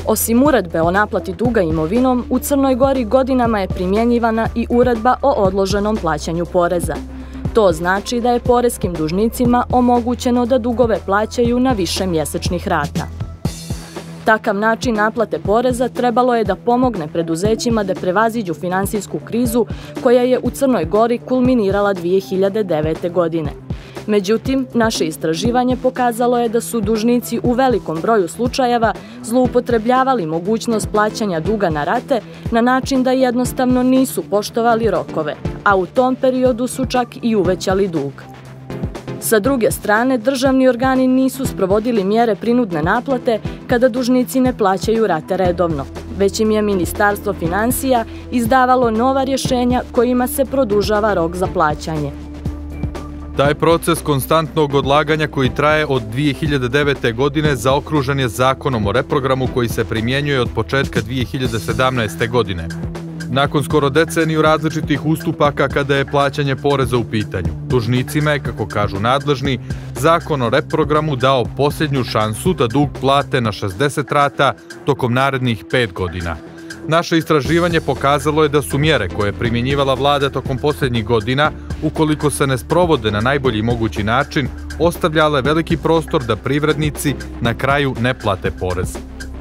Osim uredbe o naplati duga imovinom, u Crnoj Gori godinama je primjenjivana i uredba o odloženom plaćanju poreza. To znači da je poreskim dužnicima omogućeno da dugove plaćaju na više mjesečnih rata. Takav način naplate poreza trebalo je da pomogne preduzećima da prevaziđu finansijsku krizu koja je u Crnoj Gori kulminirala 2009. godine. Međutim, naše istraživanje pokazalo je da su dužnici u velikom broju slučajeva zloupotrebljavali mogućnost plaćanja duga na rate na način da jednostavno nisu poštovali rokove, a u tom periodu su čak i uvećali dug. Sa druge strane, državni organi nisu sprovodili mjere prinudne naplate kada dužnici ne plaćaju rate redovno, već im je Ministarstvo finansija izdavalo nova rješenja kojima se produžava rok za plaćanje. Taj proces konstantnog odlaganja koji traje od 2009. godine zaokružen je zakonom o reprogramu koji se primjenjuje od početka 2017. godine. Nakon skoro deceniju različitih ustupaka kada je plaćanje poreza u pitanju, dužnicima je, kako kažu nadležni, zakon o reprogramu dao posljednju šansu da dug plate na 60 rata tokom narednih 5 godina. Naše istraživanje pokazalo je da su mjere koje je primjenjivala vlada tokom posljednjih godina, ukoliko se ne sprovode na najbolji mogući način, ostavljale veliki prostor da privrednici na kraju ne plate porez.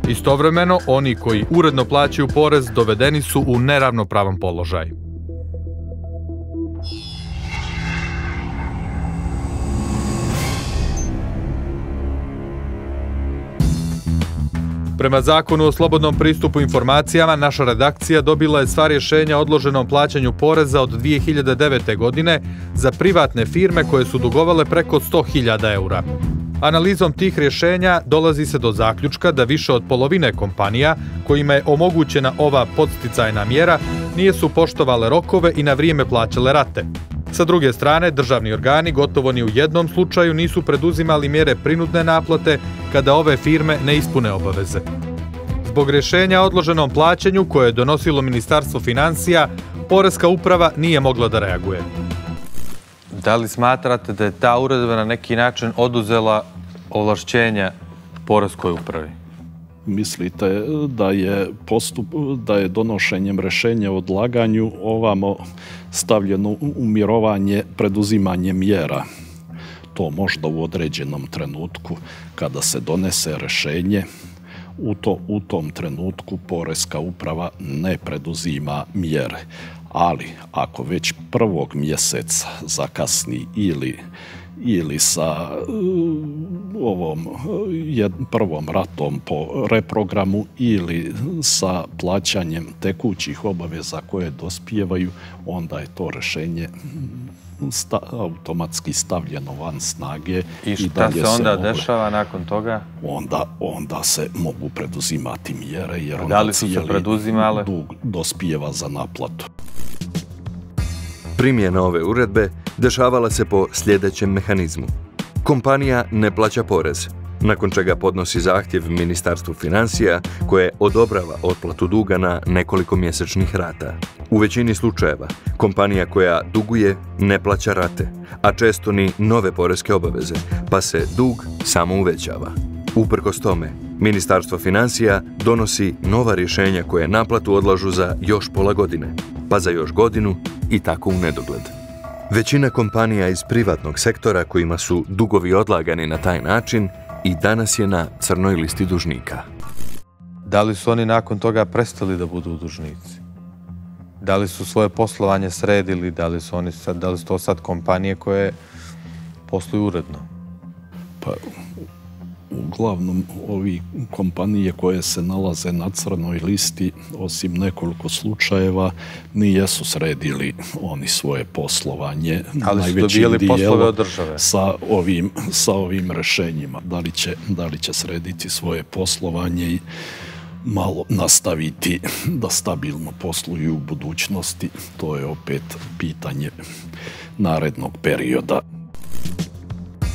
Istovremeno, oni koji uredno plaćaju porez dovedeni su u neravnopravan položaj. Prema zakonu o slobodnom pristupu informacijama, naša redakcija dobila je sva rješenja o odloženom plaćanju poreza od 2009. godine za privatne firme koje su dugovale preko 100.000 eura. Analizom tih rješenja dolazi se do zaključka da više od polovine kompanija kojima je omogućena ova podsticajna mjera nisu poštovale rokove i na vrijeme plaćale rate. Sa druge strane, državni organi gotovo ni u jednom slučaju nisu preduzimali mjere prinudne naplate kada ove firme ne ispune obaveze. Zbog rješenja o odloženom plaćanju koje je donosilo Ministarstvo financija, Poreska uprava nije mogla da reaguje. Da li smatrate da je ta uredba na neki način oduzela ovlašćenja Poreskoj upravi? Mislite da je donošenjem rješenja o odlaganju ovamo stavljeno u mirovanje preduzimanje mjera? To možda u određenom trenutku kada se donese rješenje, u tom trenutku Poreska uprava ne preduzima mjere. Ali ako već prvog mjeseca zakasni ili sa ovom prvom ratom po reprogramu ili sa plaćanjem tekućih obaveza koje dospijevaju, onda je to rješenje automatski stavljeno van snage. I šta se onda dešava nakon toga? Onda se mogu preduzimati mjere jer onda cijeli dug dospijeva za naplatu. Primjena ove uredbe dešavala se po sljedećem mehanizmu. Kompanija ne plaća porez, nakon čega podnosi zahtjev Ministarstvu financija koje odobrava otplatu duga na nekoliko mjesečnih rata. U većini slučajeva, kompanija koja duguje ne plaća rate, a često ni nove poreske obaveze, pa se dug samo uvećava. Uprkos tome, Ministarstvo financija donosi nova rješenja koje naplatu odlažu za još pola godine, pa za još godinu i tako u nedogled. Većina kompanija iz privatnog sektora kojima su dugovi odlagani na taj način i danas je na crnoj listi dužnika. Da li su oni nakon toga prestali da budu dužnici? Da li su svoje poslovanje sredili? Da li su to sad kompanije koje posluju uredno? Pa, uglavnom, ovi kompanije koje se nalaze na crnoj listi, osim nekoliko slučajeva, nijesu sredili oni svoje poslovanje. Ali su dobijali poslove od države. Sa ovim rješenjima. Da li će srediti svoje poslovanje i malo nastaviti da stabilno posluju u budućnosti, to je opet pitanje narednog perioda.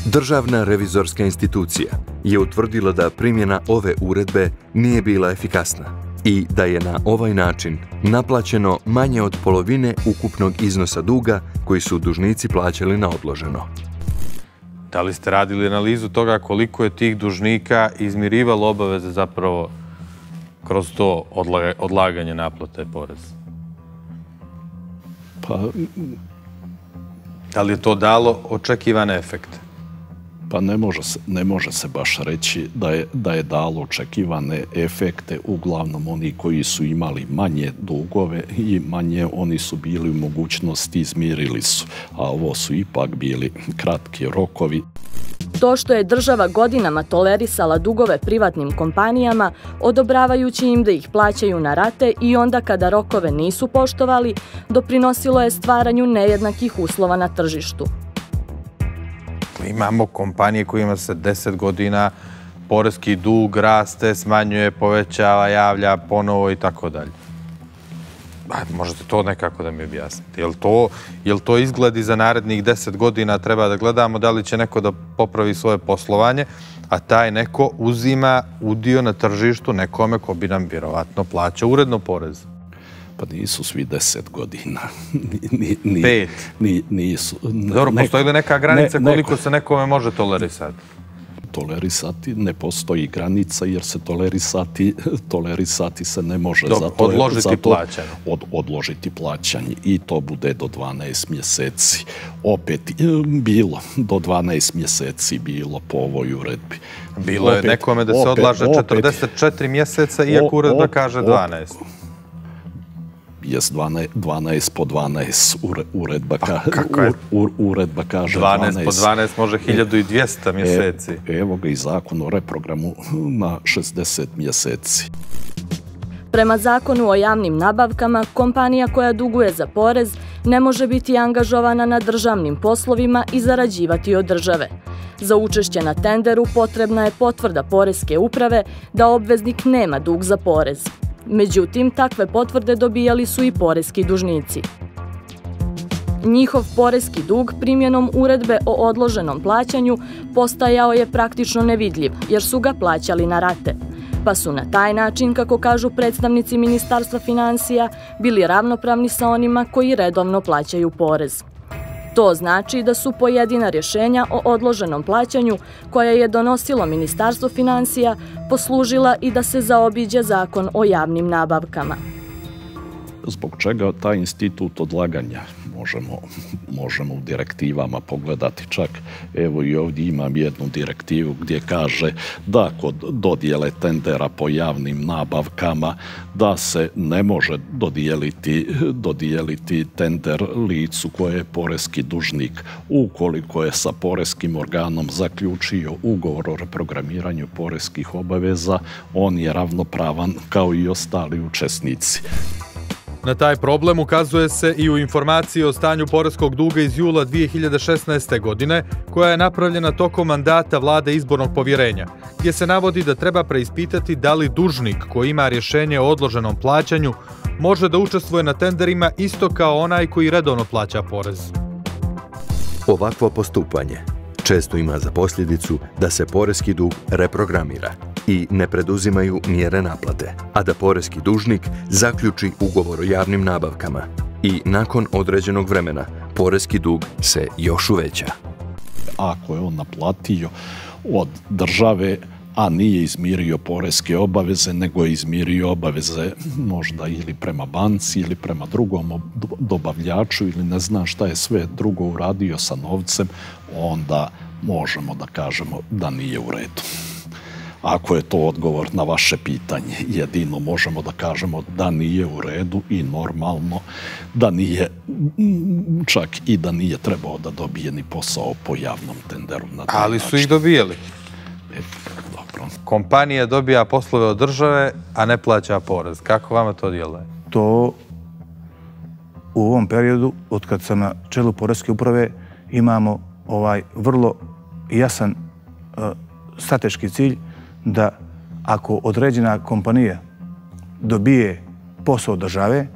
Državna revizorska institucija je utvrdila da primjena ove uredbe nije bila efikasna i da je na ovaj način naplaćeno manje od polovine ukupnog iznosa duga koji su dužnici plaćali na odloženo. Da li ste radili analizu toga koliko je tih dužnika izmirivalo obaveze zapravo kroz to odlaganje naplate poreza? Pa, da li je to dalo očekivane efekte? pa ne može se baš reći da je dalo očekivane efekte. Uglavnom oni koji su imali manje dugove i manje oni su bili u mogućnosti, izmirili su, a ovo su ipak bili kratki rokovi. To što je država godinama tolerisala dugove privatnim kompanijama, odobravajući im da ih plaćaju na rate i onda kada rokove nisu poštovali, doprinosilo je stvaranju nejednakih uslova na tržištu. Imamo kompanije kojima se 10 godina poreski dug raste, smanjuje, povećava, javlja ponovo i tako dalje. Možete to nekako da mi objasnite. Jel to izgledi za narednih 10 godina treba da gledamo da li će neko da popravi svoje poslovanje, a taj neko uzima udio na tržištu nekome ko bi nam vjerovatno plaćao uredno porez? Pa nisu svi 10 godina. 5. Nisu. Dobro, postoji li neka granica koliko se nekome može tolerisati? Tolerisati ne postoji granica jer se tolerisati se ne može. Odložiti plaćanje. Odložiti plaćanje i to bude do 12 mjeseci. Opet bilo, do 12 mjeseci bilo po ovoj uredbi. Bilo je nekome da se odlaže 44 mjeseca iako uredba kaže 12. Jest 12 po 12 uredba kaže 12 po 12 može 1200 mjeseci. Evo ga i zakon o reprogramu na 60 mjeseci. Prema zakonu o javnim nabavkama, kompanija koja duguje za porez ne može biti angažovana na državnim poslovima i zarađivati od države. Za učešće na tenderu potrebna je potvrda poreske uprave da obveznik nema dug za porez. Međutim, takve potvrde dobijali su i poreski dužnici. Njihov poreski dug primjenom uredbe o odloženom plaćanju postajao je praktično nevidljiv, jer su ga plaćali na rate. Pa su na taj način, kako kažu predstavnici Ministarstva financija, bili ravnopravni sa onima koji redovno plaćaju porez. To znači da su pojedina rješenja o odloženom plaćanju koje je donosilo Ministarstvo financija poslužila i da se zaobiđe zakon o javnim nabavkama. Zbog čega taj institut odlaganja možemo u direktivama pogledati čak. Evo i ovdje imam jednu direktivu gdje kaže da kod dodjele tendera po javnim nabavkama da se ne može dodijeliti tender licu koje je poreski dužnik. Ukoliko je sa poreskim organom zaključio ugovor o reprogramiranju poreskih obaveza, on je ravnopravan kao i ostali učesnici. Na taj problem ukazuje se i u informaciji o stanju poreskog duga iz jula 2016. godine, koja je napravljena tokom mandata vlade izbornog povjerenja, gdje se navodi da treba preispitati da li dužnik koji ima rješenje o odloženom plaćanju može da učestvuje na tenderima isto kao onaj koji redovno plaća porez. Ovakvo postupanje često ima za posljedicu da se poreski dug reprogramira i ne preduzimaju mjere naplate, a da poreski dužnik zaključi ugovor o javnim nabavkama i nakon određenog vremena poreski dug se još uveća. Ako je on naplatio od države, a nije izmirio poreske obaveze, nego je izmirio obaveze možda ili prema banci ili prema drugom dobavljaču ili ne znam šta je sve drugo uradio sa novcem, onda možemo da kažemo da nije u redu. Ako je to odgovor na vaše pitanje, jedino možemo da kažemo da nije u redu i normalno, da nije, čak i da nije trebao da dobije ni posao po javnom tenderu. Ali su ih dobijeli. Dobro. Kompanija dobija poslove od države, a ne plaća porez. Kako vama to djeluje? To u ovom periodu, od kad sam na čelu poreske uprave, imamo vrlo jasan strateški cilj da ako određena kompanija dobije posao od države,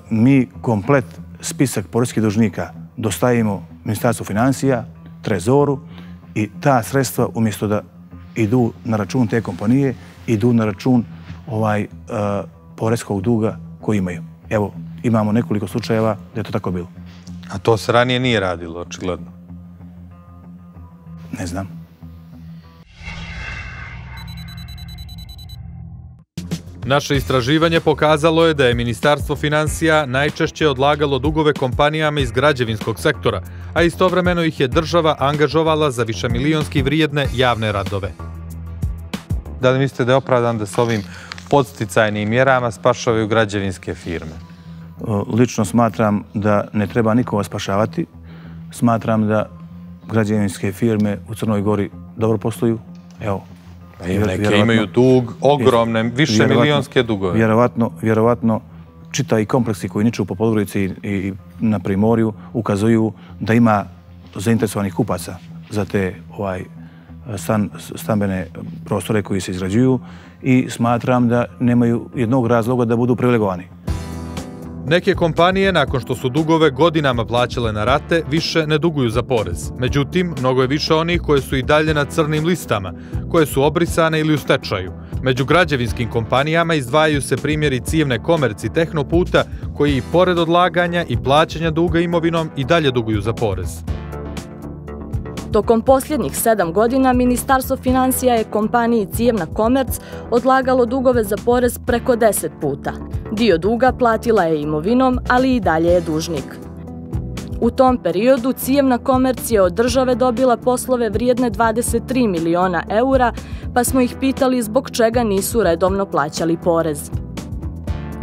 mi komplet spisak poreskih dužnika dostavimo Ministarstvu financija, Trezoru i ta sredstva umjesto da idu na račun te kompanije, idu na račun poreskog duga koji imaju. Evo, imamo nekoliko slučajeva da je to tako bilo. A to se ranije nije radilo, očigledno. Ne znam. Naše istraživanje pokazalo je da je Ministarstvo finansija najčešće odlagalo dugove kompanijama iz građevinskog sektora, a istovremeno ih je država angažovala za višemilionski vrijedne javne radove. Da li mislite da je opravdan da s ovim podsticajnim mjerama spašavaju građevinske firme? Lično smatram da ne treba nikoga spašavati. Smatram da građevinske firme u Crnoj Gori dobro posluju. Evo, neke imaju dug, ogromne, više milionske dugove. Vjerovatno, čitavi kompleksi koji niču po Podgorici i na Primorju ukazuju da ima zainteresovanih kupaca za te stambene prostore koji se izgrađuju i smatram da nemaju jednog razloga da budu privilegovani. Neke kompanije, nakon što su dugove godinama plaćale na rate, više ne duguju za porez. Međutim, mnogo je više onih koje su i dalje na crnim listama, koje su obrisane ili u stečaju. Među građevinskim kompanijama izdvajaju se primjeri Cijevne Komerc i Tehnoputa, koji i pored odlaganja i plaćanja duga imovinom i dalje duguju za porez. Tokom posljednjih 7 godina Ministarstvo financija je kompaniji Cijevna Komerc odlagalo dugove za porez preko 10 puta. Dio duga platila je imovinom, ali i dalje je dužnik. U tom periodu Cijevna Komerc je od države dobila poslove vrijedne 23 miliona eura, pa smo ih pitali zbog čega nisu redovno plaćali porez.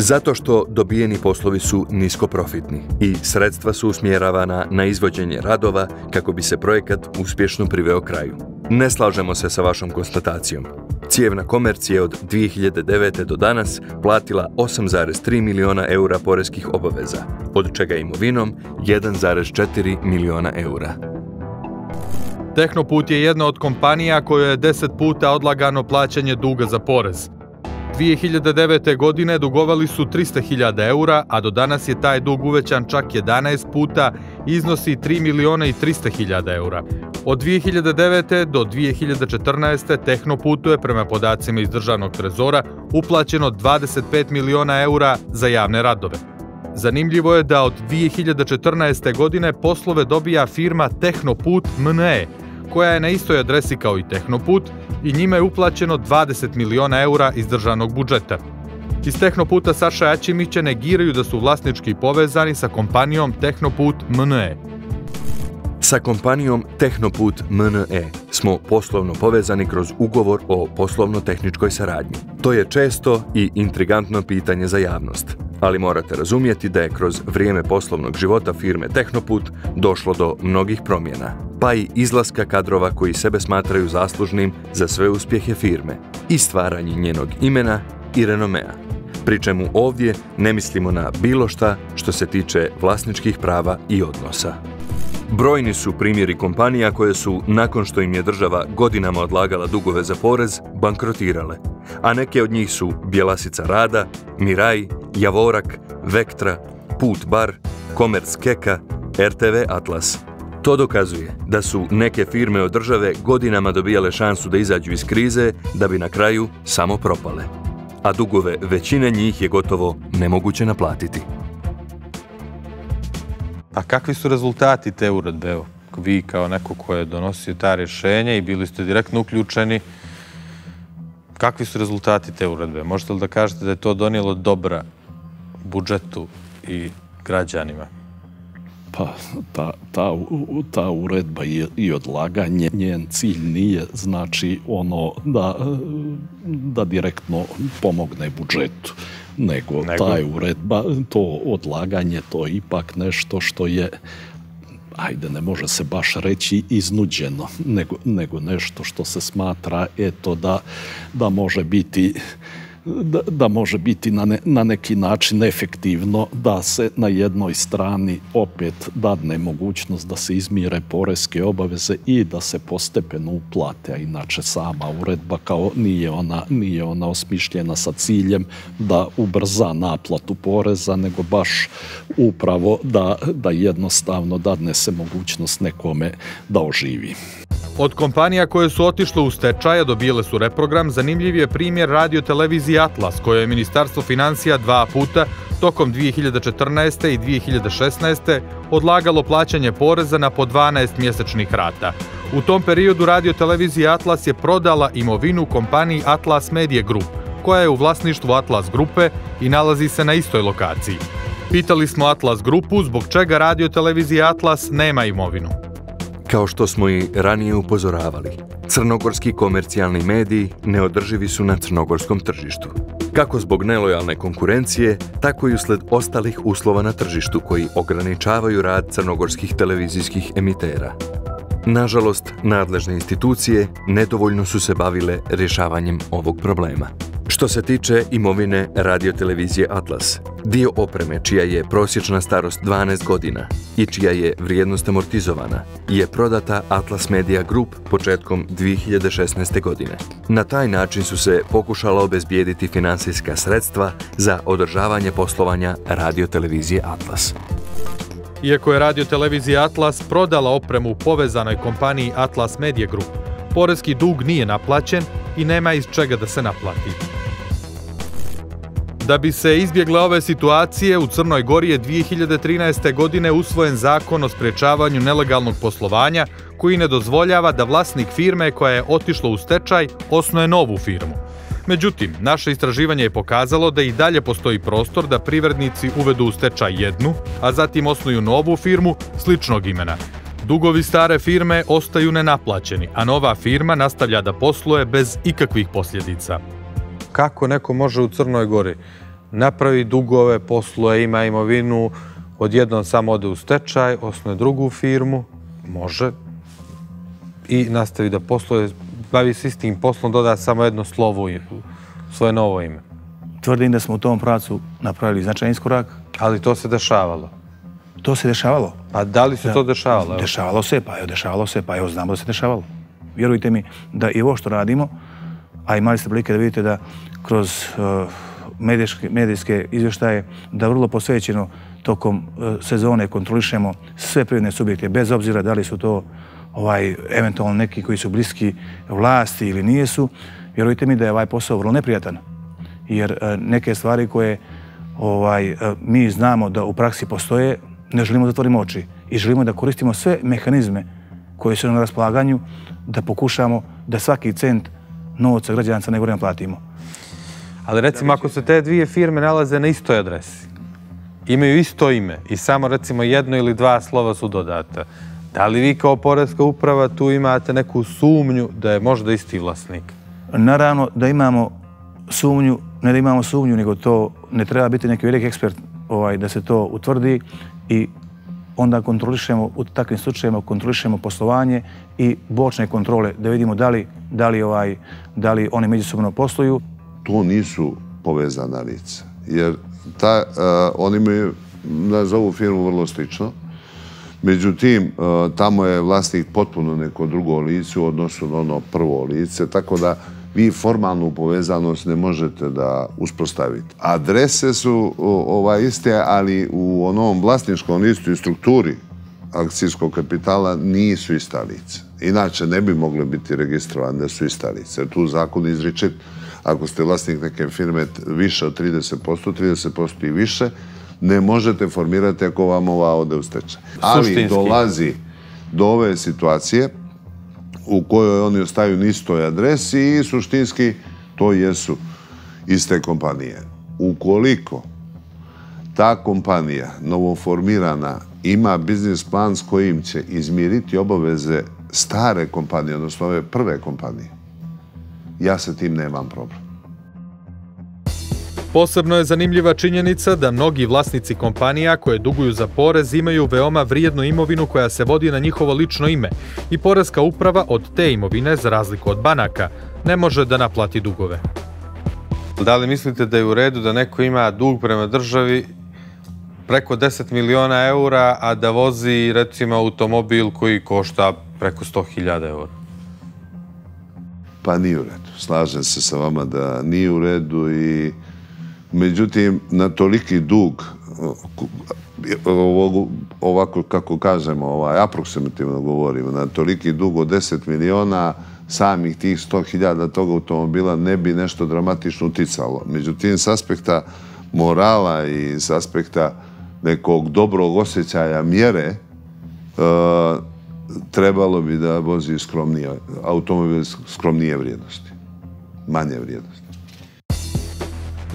Zato što dobijeni poslovi su niskoprofitni i sredstva su usmjeravana na izvođenje radova kako bi se projekat uspješno priveo kraju. Ne slažemo se sa vašom konstatacijom. Cijevna Komerc je od 2009. do danas platila 8,3 miliona eura poreskih obaveza, od čega imovinom 1,4 miliona eura. Tehnoput je jedna od kompanija kojoj je 10 puta odlagano plaćanje duga za porez. 2009. godine dugovali su 300.000 eura, a do danas je taj dug uvećan čak 11 puta i iznosi 3 miliona i 300.000 eura. Od 2009. do 2014. Tehnoputu je prema podacima iz državnog trezora uplaćeno 25 miliona eura za javne radove. Zanimljivo je da od 2014. godine poslove dobija firma Tehnoput MNE, koja je na istoj adresi kao i Tehnoput i njima je uplaćeno 20 miliona eura iz državnog budžeta. Iz Tehnoputa Saša Aćimića negiraju da su vlasnički povezani sa kompanijom Tehnoput MNE. Sa kompanijom Tehnoput MNE smo poslovno povezani kroz ugovor o poslovno-tehničkoj saradnji. To je često i intrigantno pitanje za javnost, ali morate razumjeti da je kroz vrijeme poslovnog života firme Tehnoput došlo do mnogih promjena, pa i izlaska kadrova koji sebe smatraju zaslužnim za sve uspjehe firme i stvaranje njenog imena i renomea. Pri čemu ovdje ne mislimo na bilo šta što se tiče vlasničkih prava i odnosa. Brojni su primjeri kompanija koje su, nakon što im je država godinama odlagala dugove za porez, bankrotirale, a neke od njih su Bjelasica Rada, Miraj, Javorak, Vektra, Put Bar, Komerc Keka, RTV Atlas. To dokazuje da su neke firme od države godinama dobijale šansu da izađu iz krize, da bi na kraju samo propale. A dugove većine njih je gotovo nemoguće naplatiti. A kakvi su rezultati te uredbe? Evo, vi kao neko ko je donosio ta rješenja i bili ste direktno uključeni, kakvi su rezultati te uredbe? Možete li da kažete da je to donijelo dobra budžetu i građanima? Pa ta uredba i odlaganje, njen cilj nije znači ono da direktno pomogne budžetu, nego ta uredba, to odlaganje, to je ipak nešto što je, ajde, ne može se baš reći iznuđeno, nego nešto što se smatra da može biti na neki način efektivno, da se na jednoj strani opet dadne mogućnost da se izmire poreske obaveze i da se postepeno uplate, a inače sama uredba kao nije ona osmišljena sa ciljem da ubrza naplatu poreza, nego baš upravo da jednostavno dadne se mogućnost nekome da oživi. Od kompanija koje su otišle u stečaj, a dobile su reprogram, zanimljiv je primjer radiotelevizije Atlas, koje je Ministarstvo financija 2 puta tokom 2014. i 2016. odlagalo plaćanje poreza na po 12 mjesečnih rata. U tom periodu radiotelevizija Atlas je prodala imovinu kompaniji Atlas Media Group, koja je u vlasništvu Atlas grupe i nalazi se na istoj lokaciji. Pitali smo Atlas grupu zbog čega radiotelevizija Atlas nema imovinu. Kao što smo i ranije upozoravali, crnogorski komercijalni mediji neodrživi su na crnogorskom tržištu. Kako zbog nelojalne konkurencije, tako i usled ostalih uslova na tržištu koji ograničavaju rad crnogorskih televizijskih emitera. Nažalost, nadležne institucije nedovoljno su se bavile rješavanjem ovog problema. Što se tiče imovine radiotelevizije Atlas, dio opreme čija je prosječna starost 12 godina i čija je vrijednost amortizovana je prodata Atlas Media Group početkom 2016. godine. Na taj način su se pokušala obezbijediti finansijska sredstva za održavanje poslovanja radiotelevizije Atlas. Iako je radiotelevizija Atlas prodala opremu povezanoj kompaniji Atlas Media Group, poreski dug nije naplaćen i nema iz čega da se naplati. Da bi se izbjegle ove situacije, u Crnoj Gori je 2013. godine usvojen zakon o sprječavanju nelegalnog poslovanja koji ne dozvoljava da vlasnik firme koja je otišla u stečaj osnuje novu firmu. Međutim, naše istraživanje je pokazalo da i dalje postoji prostor da privrednici uvedu u stečaj jednu, a zatim osnuju novu firmu sličnog imena. Dugovi stare firme ostaju nenaplaćeni, a nova firma nastavlja da posluje bez ikakvih posljedica. Kako neko može u Crnoj Gori napravi dugove, posluje, ima imovinu, odjednom samo ode u stečaj, osnuje drugu firmu, može, i nastavi da posluje, bavi se istim poslom, doda samo jedno slovo u svoje novo ime. Tvrdim da smo u tom pravcu napravili značajan iskorak. Ali to se dešavalo. To se dešavalo. Pa da li se to dešavalo? Dešavalo se, pa evo znamo da se dešavalo. Vjerujte mi da i ovo što radimo, a imali ste prilike da vidite da kroz medijske izvještaje da vrlo posvećeno tokom sezone kontrolišemo sve privredne subjekte, bez obzira da li su to eventualno neki koji su bliski vlasti ili nijesu. Vjerujte mi da je ovaj posao vrlo neprijatan, jer neke stvari koje mi znamo da u praksi postoje, ne želimo da otvorimo oči i želimo da koristimo sve mehanizme koje su na raspolaganju, da pokušamo da svaki cent novca građana Crne Gore platimo. Ali recimo ako se te dvije firme nalaze na istoj adresi, imaju isto ime i samo recimo jedno ili dva slova su dodata, da li vi kao poreska uprava tu imate neku sumnju da je možda isti vlasnik? Naravno da imamo sumnju, ne da imamo sumnju, nego to ne treba biti neki veliki ekspert da se to utvrdi i onda kontrolišemo, u takvim slučajevima kontrolišemo poslovanje i bočne kontrole da vidimo da li oni međusobno posluju. To nisu povezana lica, jer oni imaju za ovu firmu vrlo slično. Međutim, tamo je vlasnik potpuno neko drugo lice u odnosu na ono prvo lice, tako da vi formalnu povezanost ne možete da uspostavite. Adrese su iste, ali u onom vlasničkom listu i strukturi akcijskog kapitala nisu ista lica. Inače, ne bi mogli biti registrovani da su ista lica. Tu zakon izriče, ako ste vlasnik neke firme više od 30%, 30% i više, ne možete formirati ako vam ova ode u stečaj. Ali dolazi do ove situacije u kojoj oni ostaju na istoj adresi i suštinski to jesu iste kompanije. Ukoliko ta kompanija novoformirana ima biznis plan s kojim će izmiriti obaveze stare kompanije, odnosno ove prve kompanije, ja sa tim nemam problem. Posebno je zanimljiva činjenica da mnogi vlasnici kompanija koje duguju za porez imaju veoma vrijednu imovinu koja se vodi na njihovo lično ime i poreska uprava od te imovine, za razliku od banaka, ne može da naplati dugove. Da li mislite da je u redu da neko ima dug prema državi preko 10 miliona eura, a da vozi recimo automobil koji košta preko 100.000 eura? Pa nije u redu. Slažem se sa vama da nije u redu i međutim, na toliki dug, ovako kako kažemo, aproksimativno govorimo, na toliki dug od 10 miliona, samih tih 100.000 tog automobila ne bi nešto dramatično uticalo. Međutim, s aspekta morala i s aspekta nekog dobrog osjećaja mjere, trebalo bi da vozi automobil skromnije vrijednosti, manje vrijednosti.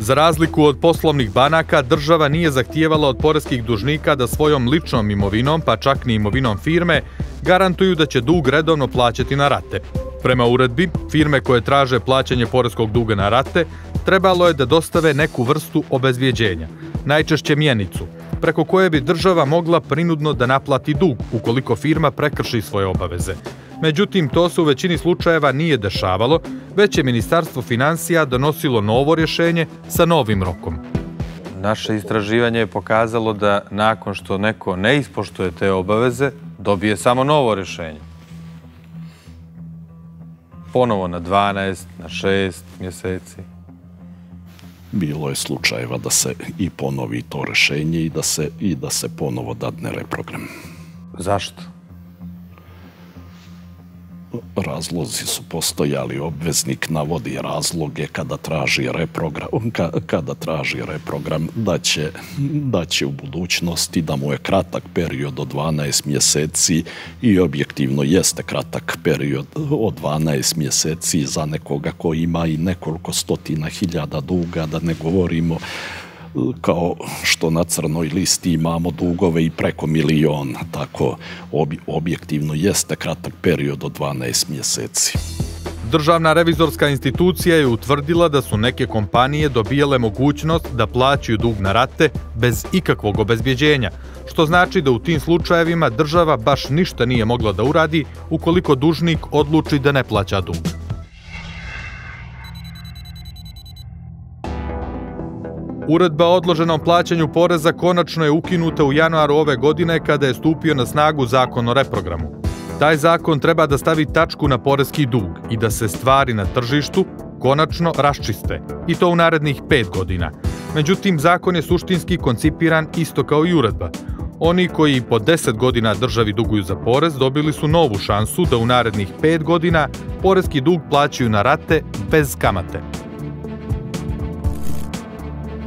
Za razliku od poslovnih banaka, država nije zahtijevala od poreskih dužnika da svojom ličnom imovinom, pa čak ni imovinom firme, garantuju da će dug redovno plaćati na rate. Prema uredbi, firme koje traže plaćanje poreskog duga na rate trebalo je da dostave neku vrstu obezbjeđenja, najčešće mjenicu, preko koje bi država mogla prinudno da naplati dug ukoliko firma prekrši svoje obaveze. Međutim, to se u većini slučajeva nije dešavalo, već je Ministarstvo financija donosilo novo rješenje sa novim rokom. Naše istraživanje je pokazalo da nakon što neko ne ispoštuje te obaveze, dobije samo novo rješenje. Ponovo na 12, na 6 mjeseci. Bilo je slučajeva da se i ponovi to rješenje i da se ponovo dadne reprogram. Zašto? Razlozi su postojali, obveznik navodi razloge kada traži reprogram da će u budućnosti, da mu je kratak period od 12 mjeseci i objektivno jeste kratak period od 12 mjeseci za nekoga koji ima i nekoliko stotina hiljada duga, da ne govorimo kao što na crnoj listi imamo dugove i preko miliona, tako objektivno jeste kratak period od 12 mjeseci. Državna revizorska institucija je utvrdila da su neke kompanije dobijale mogućnost da plaćaju dug na rate bez ikakvog obezbjeđenja, što znači da u tim slučajevima država baš ništa nije mogla da uradi ukoliko dužnik odluči da ne plaća dug. Uredba o odloženom plaćanju poreza konačno je ukinuta u januaru ove godine kada je stupio na snagu Zakon o reprogramu. Taj zakon treba da stavi tačku na poreski dug i da se stvari na tržištu konačno raščiste, i to u narednih 5 godina. Međutim, zakon je suštinski koncipiran isto kao i uredba. Oni koji po 10 godina državi duguju za porez dobili su novu šansu da u narednih 5 godina poreski dug plaćaju na rate bez kamate.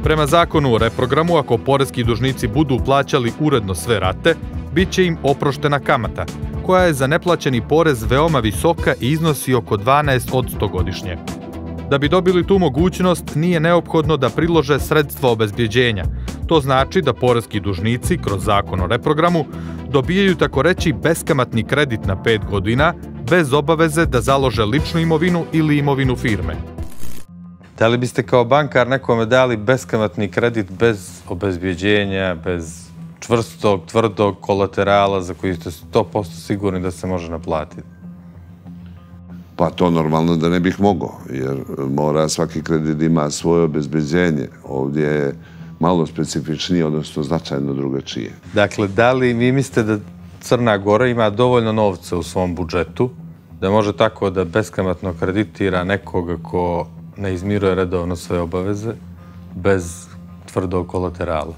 Prema zakonu o reprogramu, ako poreski dužnici budu plaćali uredno sve rate, bit će im oproštena kamata, koja je za neplaćeni porez veoma visoka i iznosi oko 12% godišnje. Da bi dobili tu mogućnost, nije neophodno da prilože sredstva obezbjeđenja. To znači da poreski dužnici, kroz zakon o reprogramu, dobijaju tako reći beskamatni kredit na 5 godina, bez obaveze da založe ličnu imovinu ili imovinu firme. Da li biste kao bankar nekome dali beskamatni kredit bez obezbjeđenja, bez čvrstog, tvrdog kolaterala za koji ste 100% sigurni da se može naplatiti? Pa to normalno da ne bih mogao, jer mora svaki kredit ima svoje obezbeđenje. Ovdje je malo specifičnije, odnosno značajno drugačije. Dakle, da li vi mislite da Crna Gora ima dovoljno novca u svom budžetu da može tako da beskamatno kreditira nekoga ko ne izmiruje redovno sve obaveze bez tvrdog kolaterala?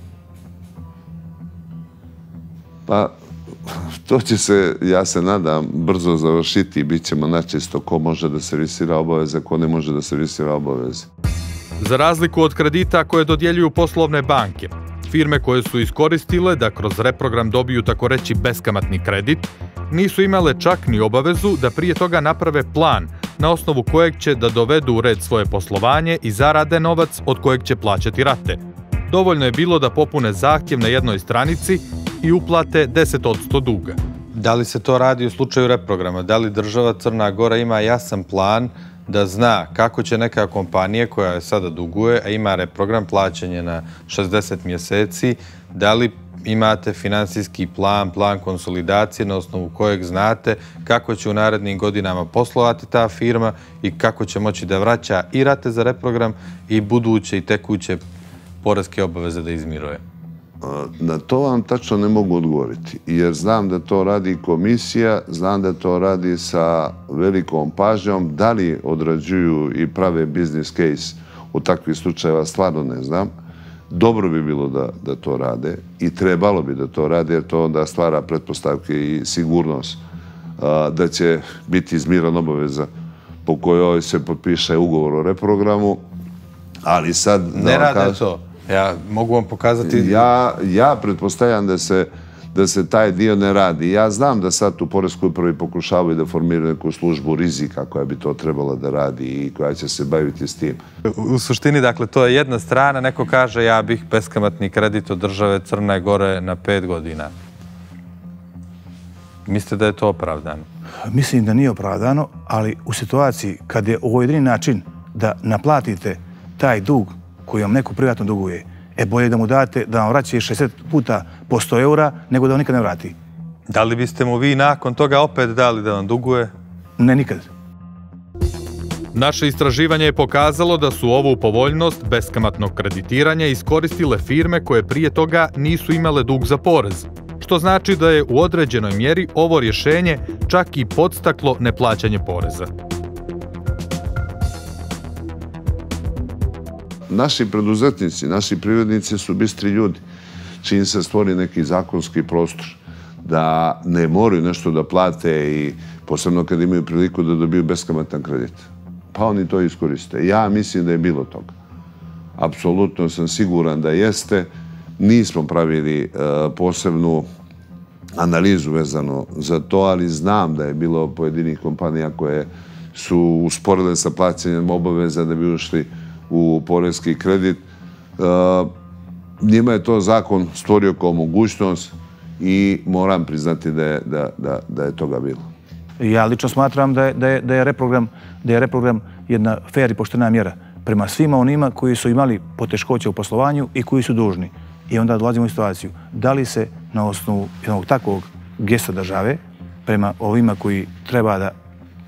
Pa, to će se, ja se nadam, brzo završiti i bit ćemo načisto ko može da servisira obaveze, ko ne može da servisira obaveze. Za razliku od kredita koje dodjeljuju poslovne banke, firme koje su iskoristile da kroz reprogram dobiju tako reći beskamatni kredit, nisu imale čak ni obavezu da prije toga naprave plan na osnovu kojeg će da dovedu u red svoje poslovanje i zarade novac od kojeg će plaćati rate. Dovoljno je bilo da popune zahtjev na jednoj stranici i uplate 10% duga. Da li se to radi u slučaju reprograma? Da li država Crna Gora ima jasan plan da zna kako će neka kompanija koja sada duguje, a ima reprogram plaćanje na 60 mjeseci, da li imate finansijski plan, plan konsolidacije na osnovu kojeg znate kako će u narednim godinama poslovati ta firma i kako će moći da vraća i rate za reprogram i buduće i tekuće poreske obaveze da izmiruje? Na to vam tačno ne mogu odgovoriti, jer znam da to radi komisija, znam da to radi sa velikom pažnjom. Da li odrađuju i prave business case u takvih slučajeva, stvarno ne znam. Dobro bi bilo da to rade i trebalo bi da to rade, jer to onda stvara pretpostavke i sigurnost da će biti izmiran obaveza po kojoj se potpiše ugovor o reprogramu, ali sad... Ne rade to. Ja mogu vam pokazati... Ja pretpostavljam da se taj dio ne radi. Ja znam da sad u Poreskoj upravi pokušavaju da formiraju neku službu rizika koja bi to trebala da radi i koja će se baviti s tim. U suštini, dakle, to je jedna strana. Neko kaže ja bih beskamatni kredit od države Crne Gore na 5 godina. Mislite da je to opravdano? Mislim da nije opravdano, ali u situaciji kad je ovo jedini način da naplatite taj dug koji vam neko privatno duguje, bolje da mu date da vam vraća 60 puta po 100 eura nego da vam nikad ne vrati. Da li biste mu vi nakon toga opet dali da vam duguje? Ne, nikad. Naše istraživanje je pokazalo da su ovu povoljnost beskamatnog kreditiranja iskoristile firme koje prije toga nisu imale dug za porez, što znači da je u određenoj mjeri ovo rješenje čak i podstaklo neplaćanje poreza. Naši preduzetnici, naši privrednici su bistri ljudi, čim se stvori neki zakonski prostor da ne moraju nešto da plate i posebno kad imaju priliku da dobiju beskamatan kredit. Pa oni to iskoriste. Ja mislim da je bilo toga. Apsolutno sam siguran da jeste. Nismo pravili posebnu analizu vezano za to, ali znam da je bilo pojedinih kompanija koje su usporile sa plaćanjem obaveza da bi ušli u poreski kredit. Njima je to zakon stvorio kao mogućnost i moram priznati da je toga bilo. Ja lično smatram da je reprogram jedna fair i poštena mjera prema svima onima koji su imali poteškoće u poslovanju i koji su dužni. I onda dolazimo u situaciju da li se na osnovu jednog takvog gesta države prema ovima koji treba da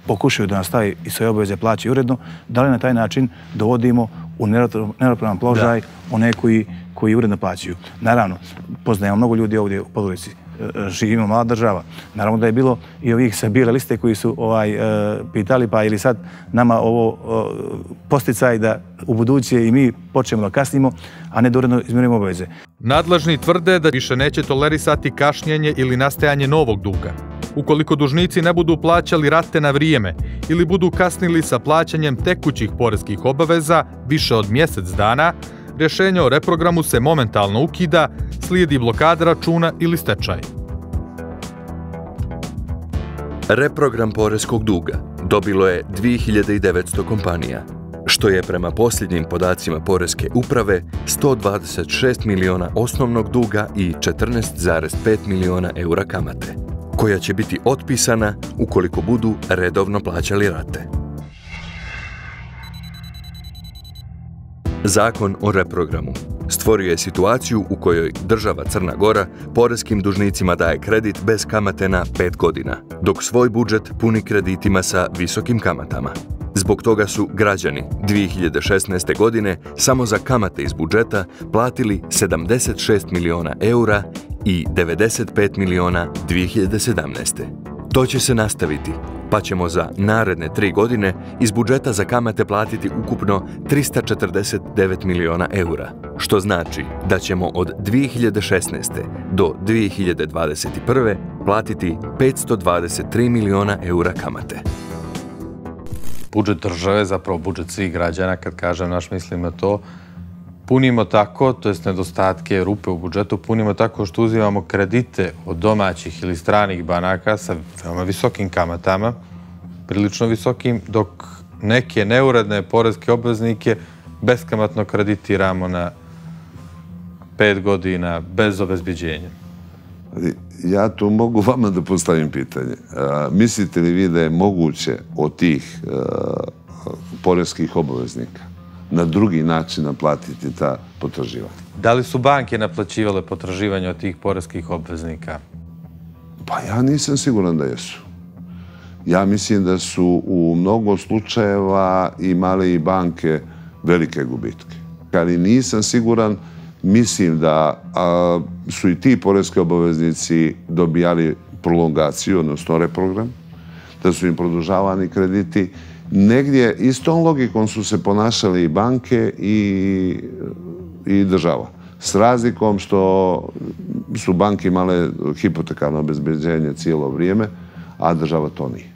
pokušaju da nastave i svoje obaveze plaćaju uredno, da li na taj način dovodimo u neravnopravan položaj one koji uredno plaćaju. Naravno, poznajemo mnogo ljudi ovdje u Podgorici, živimo mala država. Naravno da je bilo i ovih sa bijele liste koji su pitali pa ili sad nama ovo posticaj da u buduće i mi počnemo da kasnimo, a ne da uredno izmirujemo obaveze. Nadležni tvrde da više neće tolerisati kašnjenje ili nastajanje novog duga. Ukoliko dužnici ne budu plaćali rate na vrijeme ili budu kasnili sa plaćanjem tekućih poreskih obaveza više od mjesec dana, rješenje o reprogramu se momentalno ukida, slijedi blokada računa ili stečaj. Reprogram poreskog duga dobilo je 2900 kompanija, što je prema posljednjim podacima Poreske uprave 126 miliona osnovnog duga i 14,5 miliona eura kamate, koja će biti otpisana ukoliko budu redovno plaćali rate. Zakon o reprogramu stvorio je situaciju u kojoj država Crna Gora poreskim dužnicima daje kredit bez kamate na 5 godina, dok svoj budžet puni kreditima sa visokim kamatama. Zbog toga su građani 2016. godine samo za kamate iz budžeta platili 76 miliona eura i 95 miliona 2017. To će se nastaviti, pa ćemo za naredne 3 godine iz budžeta za kamate platiti ukupno 349 miliona eura, što znači da ćemo od 2016. do 2021. platiti 523 miliona eura kamate. Budžet države, zapravo budžet svih građana, kad kažem naš, mislim na to, punimo tako, to jest nedostatke, rupe u budžetu, punimo tako što uzimamo kredite od domaćih ili stranih banaka sa veoma visokim kamatama, prilično visokim, dok neke neuredne poreske obveznike beskamatno kreditiramo na 5 godina bez obezbeđenja. Ja tu mogu vama da postavim pitanje. Mislite li vi da je moguće od tih poreskih obveznika na drugi način naplatiti ta potraživanja? Da li su banke naplaćivale potraživanja od tih poreskih obveznika? Pa ja nisam siguran da jesu. Ja mislim da su u mnogo slučajeva imale i banke velike gubitke. Ali nisam siguran, mislim da su i ti poreski obaveznici dobijali prolongaciju, odnosno reprogram, da su im produžavani krediti. Negdje istom logikom su se ponašali i banke i država. S razlikom što su banke imale hipotekarno obezbeđenje cijelo vrijeme, a država to nije.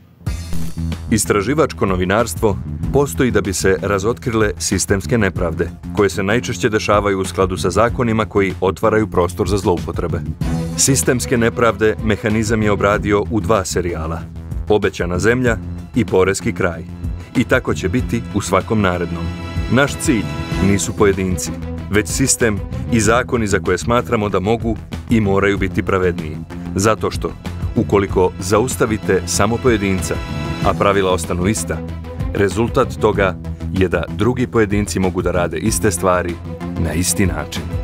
Istraživačko novinarstvo postoji da bi se razotkrile sistemske nepravde, koje se najčešće dešavaju u skladu sa zakonima koji otvaraju prostor za zloupotrebe. Sistemske nepravde mehanizam je obradio u 2 serijala, Obećana zemlja i Poreski kraj. I tako će biti u svakom narednom. Naš cilj nisu pojedinci, već sistem i zakoni za koje smatramo da mogu i moraju biti pravedniji. Zato što, ukoliko zaustavite samo pojedinca, a pravila ostanu ista, rezultat toga je da drugi pojedinci mogu da rade iste stvari na isti način.